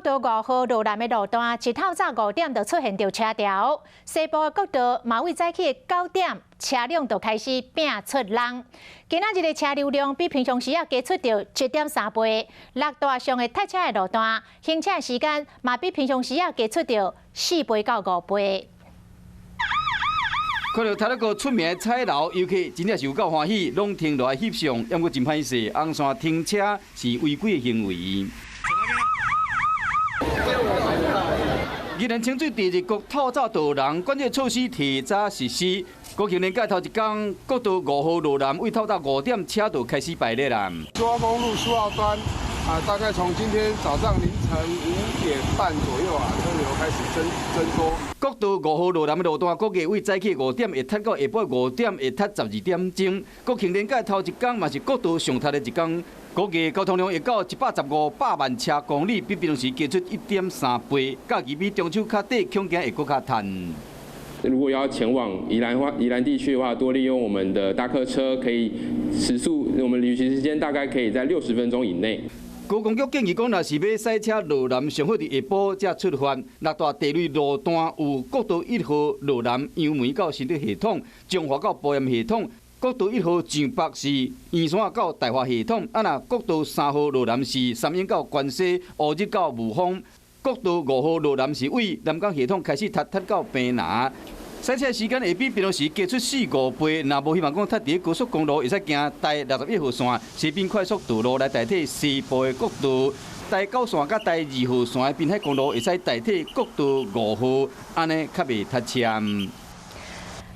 道5號路南的路段，一透早5點就出現著車潮。西部的國道嘛對早起的9點，車輛就開始拼出人。今仔日的車流量比平常時仔加出著1.3倍。六大上會塞車的路段，行車時間嘛比平常時仔加出著4倍到5倍。看著頭一個出名的彩樓，遊客真正是有夠歡喜，攏停落來翕相。毋過真歹勢，紅線停車是違規的行為。宜蘭清水第二國透早就有人，管制措施提早實施。國慶連假頭一工，國道5號路南對透早5點車就開始排列啦。蘇澳公路蘇澳端啊，大概從今天早上凌晨5點半左右啊，車流開始增多。國道5號路南的路段，估計對早起5點會塞到下晡5點，會塞12點鐘。國慶連假頭一工嘛是國道上塞的一工，估計交通量會到115百萬車公里，比平常時加出1.3倍。假期比中秋較短，恐驚會閣較褪。如果要前往宜蘭話宜蘭地區的話，多利用我們的大客車，可以時速，我們旅行時間大概可以在60分鐘以內。高公局建議講，若是欲駛車路南，上好佇下晡才出發。六大地雷路段有國道1號路南楊梅到新竹系統，彰化到埔鹽系統；國道1號上北是員山到大華系統。啊，若國道3號路南是三鶯到關西，烏日到霧峰；國道5號路南是對南港系統開始塞塞到屏南。駛車時間會比平常時加出四五倍。若無希望講塞佇高速公路，會使行台61號線西濱快速道路來代替西部的國道。台9線佮台2號線的濱海公路會使代替國道5號，按呢較袂塞車。